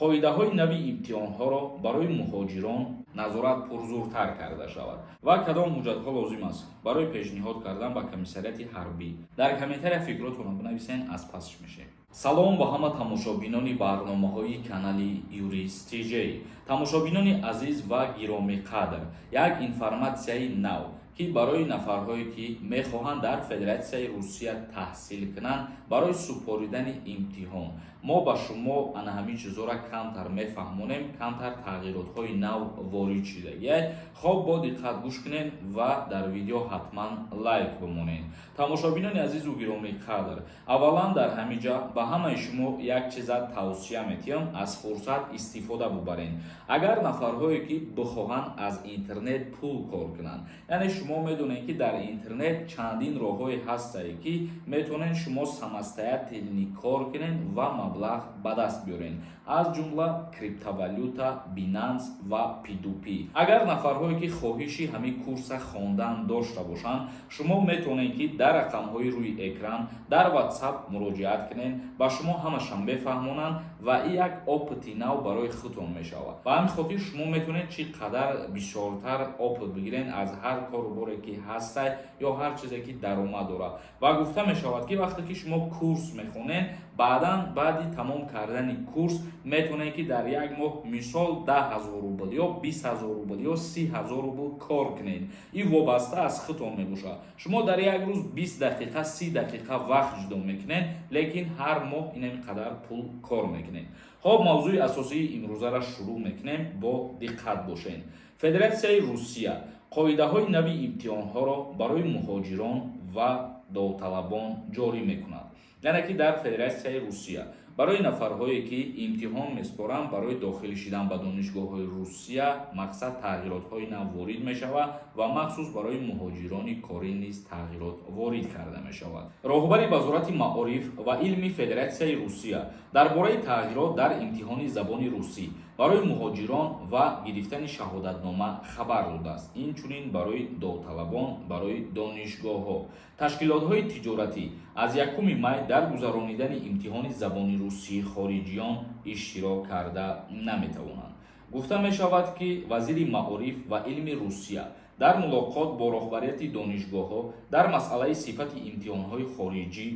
Қоидаҳои нави имтиҳонҳоро барои муҳоҷирон назорат пурзӯртар карда шавад ва кадом ҳуҷҷатҳо лозим аст барои пешниҳод кардан ба комиссариати ҳарбӣ? Дар комментария фикротонро бинависен, аз пасш мешем. Салом ба ҳама тамошобинони барномаҳои канали Юрист ТЖ. Тамошобинони азиз ва гиромиқадр, як информатсияи нав, ки барои нафарҳое, ки мехоҳанд дар Федератсияи Русия таҳсил кунанд, барои супоридани имтиҳон мо ба шумо ана ҳамин чизҳоро камтар мефаҳмонем. Камтар тағйиротҳои нав ворид шудагиай. Хоб, бо диққат гӯш кунед ва дар видео ҳатман лайк бимонед. Тамошобинони азизу гиромиқадр, аввалан дар ҳамин ҷа ба ҳамаи шумо як чиза тавсия метиҳам: аз фурсат истифода бубаред. Агар нафарҳое, ки бихоҳанд аз интернет пул кор кунанд, яъне шумо медонед, ки дар интернет чандин роҳҳое ҳастае, ки метавонед шумо самостоятельно кор кунед ва маблағ ба даст биёред, аз ҷумла криптовалюта, Binance ва P2P. Агар нафарҳое, ки хоҳиши ҳамин курса хондан дошта бошанд, шумо метавонед, ки дар рақамҳои рӯи экран дар WhatsApp муроҷиат кунед, ба шумо ҳамашам бефаҳмонанд ва ин як опыти нав барои худтон мешавад. Ба ҳамин хотир шумо метавонед чӣ қадар бисёртар опыт бигиред аз ҳар кору боре, ки ҳастай, ё ҳар чизе, ки даромад дорад. Ва гуфта мешавад, ки вақте ки шумо курс мехонед, баъдан баъди тамом кардани курс метавонед, ки дар як моҳ, мисол, 10 000 рубл ё 20 000 рубл ё 30 000 рубл кор кунед. Ин вобаста аз худтон мебошад. Шумо дар як рӯз 20 дақиқа, 30 дақиқа вақт ҷудо мекунед, лекин ҳар моҳ инами қадар пул кор мекунед. Хоб, мавзӯи асосии имрӯзаро шурӯъ мекунем, бо диққат бошед. Федератсияи Русия қоидаҳои нави имтиҳонҳоро барои муҳоҷирон ва довталабон ҷорӣ мекунад. Яъне ки дар Федератсияи Русия барои нафарҳое, ки имтиҳон меспоранд барои дохил шидан ба донишгоҳҳои Русия, мақсад, тағйиротҳои нав ворид мешавад ва махсус барои муҳоҷирони корӣ низ тағйирот ворид карда мешавад. Роҳбари Вазорати маориф ва илми Федератсияи Русия дар бораи тағйирот дар имтиҳони забони русӣ барои муҳоҷирон ва гирифтани шаҳодатнома хабар додааст, инчунин барои довталабон барои донишгоҳҳо. Ташкилотҳои тиҷоратӣ аз 1 май дар гузаронидани имтиҳони забони русии хориҷиён иштирок карда наметавонанд. Гуфта мешавад, ки вазири маориф ва илми Русия дар мулоқот бо роҳбарияти донишгоҳҳо дар масъалаи сифати имтиҳонҳои хориҷӣ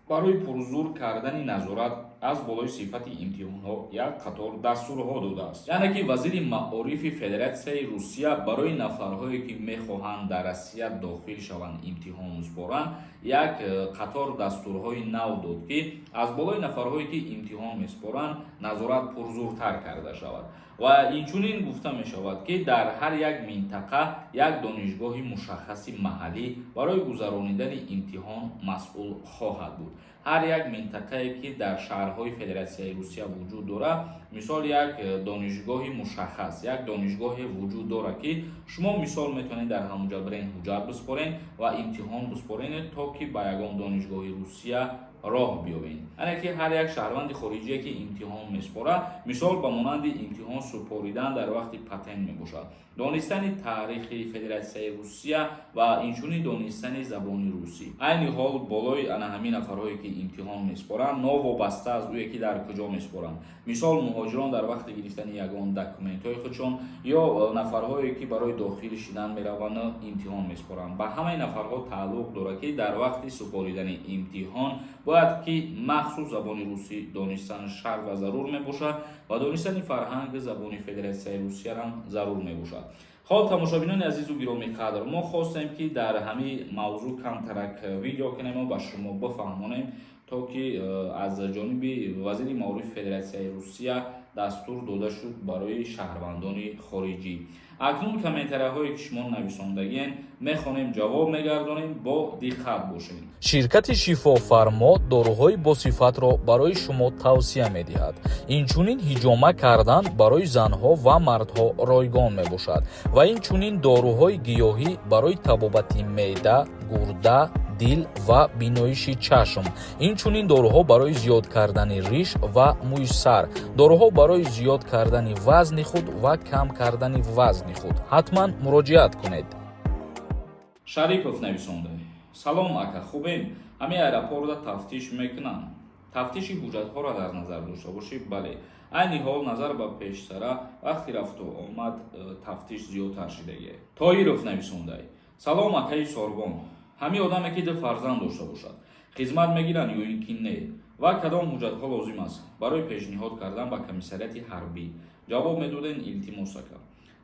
барои пурзур кардани назорат аз болои сифати имтиҳонҳо як қатор дастурҳо додааст. Яъне ки вазири маорифи Федератсияи Русия барои нафарҳое, ки мехоҳанд дар Россия дохил шаванд, имтиҳон супоранд, як қатор дастурҳои нав дод, ки аз болои нафарҳое, ки имтиҳон месупоранд, назорат пурзуртар карда шавад. Ва инчунин гуфта мешавад, ки дар ҳар як минтақа як донишгоҳи мушаххаси маҳаллӣ барои гузаронидани имтиҳон масъул хоҳад буд. Ҳар як минтақае, ки дар шаҳрҳои Федератсияи Русия вуҷуд дорад, мисол, як донишгоҳи мушаххас, як донишгоҳе вуҷуд дорад, ки шумо, мисол, метавонед дар ҳамонҷа бирен, ҳуҷҷат биспорен ва имтиҳон биспоренед, то ки ба ягон донишгоҳи Русия роҳ биёбед. Яъне ки ҳар як шаҳрванди хориҷие, ки имтиҳон месупорад, мисол, ба монанди имтиҳон супоридан дар вақти патент мебошад, донистани таърихи Федератсияи Русия ва инчунин донистани забони русӣ. Айни ҳол болои ана ҳамин нафарҳое, ки имтиҳон месупоранд, новобаста аз ӯе, ки дар куҷо месупоранд, мисол, муҳоҷирон дар вақти гирифтани ягон документҳои худшон ё нафарҳое, ки барои дохил шидан мераванд, имтиҳон месупоранд, ба ҳамаи нафарҳо тааллуқ дорад, ки дар вақти супоридани имтиҳон бояд ки махсус забони русӣ донистан шарт ва зарур мебошад ва донистани фарҳанги забони Федератсияи Русиярам зарур мебошад. Хоб, тамошобинони азизу гиромиқадр, мо хостем, ки дар ҳамин мавзӯъ камтарак видео кунем, ба шумо бифаҳмонем, то ки аз ҷониби вазири маорифи Федератсияи Русия дастур дода шуд барои шаҳрвандони хориҷӣ. Акнун комментарияҳое, ки шумо нависондагиен, мехонем, ҷавоб мегардонем, бо диққат бошед. Ширкати «Шифофармо» доруҳои босифатро барои шумо тавсия медиҳад. Инчунин ҳиҷома кардан барои занҳо ва мардҳо ройгон мебошад ва инчунин доруҳои гиёҳӣ барои табобати меъда, гурда, дил ва биноиши чашм, инчунин доруҳо барои зиёд кардани риш ва мӯи сар, доруҳо барои зиёд кардани вазни худ ва кам кардани вазни худ. Ҳатман муроҷиат кунед. Шарипов нависонда: «Салом, ака, хубем? Ҳамин аэропорта тафтиш мекунанд? Тафтиши ҳуҷҷатҳоро дар назар дошта бошӣ? Бале, Айни ҳол назар ба пештара вақти рафту омад тафтиш зиёдтар шидагие. Тоиров нависондай: «Салом, акаи Сорбон. Ҳамин одаме, ки ду фарзанд дошта бошад, хизмат мегиранд ё ин ки не ва кадом ҳуҷҷатҳо лозим аст барои пешниҳод кардан ба комиссариати ҳарбӣ? Ҷавоб медоден, илтимос, ака».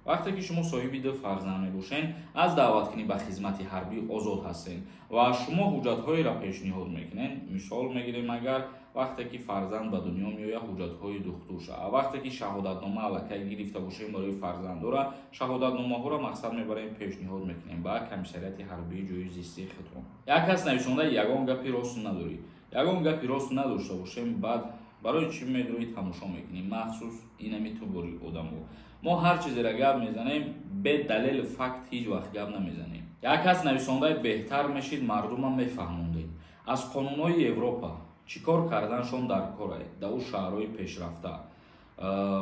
Вақте ки шумо соҳиби ду фарзанд мебошед, аз даъваткунӣ ба хизмати ҳарбӣ озод ҳастед ва шумо ҳуҷҷатҳоеро пешниҳод мекунед. Мисол мегирем, агар вақте ки фарзанд ба дунё меояд, ҳуҷҷатҳои духтурша, вақте ки шаҳодатнома аллакай гирифта бошем барои фарзанддора, шаҳодатномаҳоро мақсад мебарем, пешниҳод мекунем ба комиссариати ҳарбии ҷои зистии худтон. Як кас нависонда: «Ягон гапи рост надорӣ». Ягон гапи рост надошта бошем, баъд барои чӣ медрои тамошо мекунӣ? Махсус инами ту бори одамо. Мо ҳар чизеро гап мезанем, бе далелу факт ҳеҷ вақт гап намезанем. Як кас нависондаи: «Беҳтар мешид, мардумам мефаҳмондед аз қонунҳои Европа чӣ кор карданшон дар коре дар ӯ шаҳрҳои пешрафта».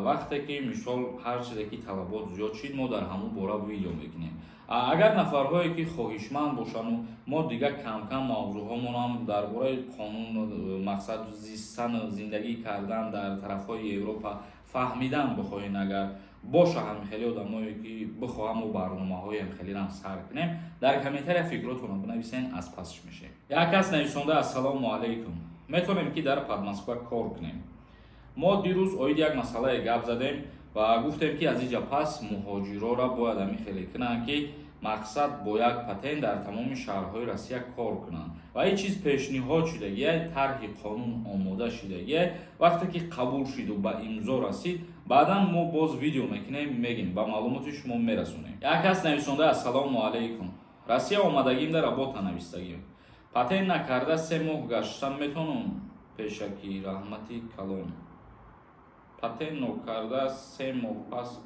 Вақте ки, мисол, ҳар чизе ки талабот зиёд шид, мо дар ҳамон бора видео мекунем. Агар нафарҳое ки хоҳишманд бошану мо дигар камкам мавзӯъҳомонам дар бораи қонун, мақсад, зистану зиндагӣ кардан дар тарафҳои Европа фаҳмидан бихоҳен, агар боша ҳам хеле одамое ки бихоҳам, мо барномаҳои хелерам сар кунем, дар комментария фикротонро бинависен, аз пасш мешем. Як кас нависонда: «Ассалому алайкум, метавонем ки дар Подмосква кор кунем?» Мо дирӯз оид як масъалае гап задем ва гуфтем, ки аз инҷа пас муҳоҷирора бояд ҳамин хеле кунанд, ки мақсад, бо як патент дар тамоми шаҳрҳои Россия кор кунанд ва ин чиз пешниҳод шудагия, тарҳи қонун омода шудагия. Вақте ки қабул шиду ба имзо расид, баъдан мо боз видео мекунем, мегем, ба маълумоти шумо мерасонем. Як кас нависонда: «Ассалому алайкум, Россия омадагим, дар работа навистагим, патент накарда 3 моҳ гаштан метавонам? Пешакӣ раҳмати калон». Патент нокарда 3 моҳ пас,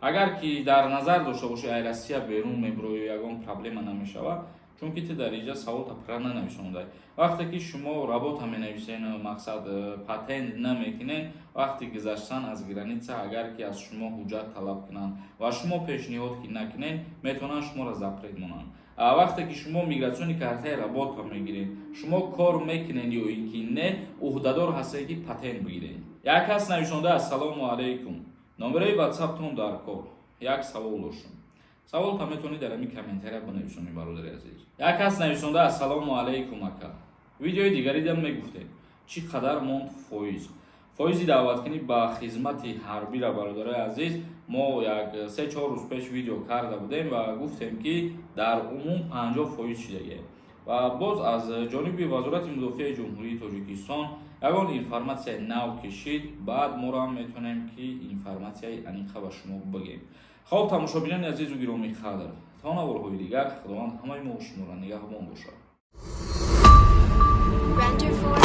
агар ки дар назар дошта бошӣ, ай Россия берун мебироӣ, ягон проблема намешавад, чунки ту дар инҷа саволта пурра нанависондай. Вақте ки шумо работа менависен, мақсад, патент намекунен, вақти гузаштан аз граница, агар ки аз шумо ҳуҷҷат талаб кунанд ва шумо пешниҳод ки накунен, метавонанд шуморо запрет монанд. Вақте ки шумо миграционный картаи работа мегиред, шумо кор мекунед ё ин ки не, ӯҳдадор ҳастед, ки патент бигиред. Як кас нависонда: «Ассалому алайкум, номераи ватсаптон дар кор, як савол доштам». Саволта метавонӣ дар ҳамин комментария бинависонӣ, бародари азиз. Як кас нависонда: «Ассалому алайкум, ака, видеои дигаридам мегуфтед, чӣ қадар монд фоизи даъваткунӣ ба хизмати ҳарбира?» Бародарои азиз, мо як 3-4 рӯз пеш видео карда будем ва гуфтем, ки дар умум 50% шидагие ва боз аз ҷониби Вазорати мудофиаи Ҷумҳурии Тоҷикистон ягон информатсияи нав кишид, баъд моро метавонем, ки информатсияи аниқа ба шумо бигем. Хоб, тамошобинони азизу гиромӣ қадр, то наворҳои дигар Худованд ҳамаи мо шуморо нигаҳбон бошад. Render 4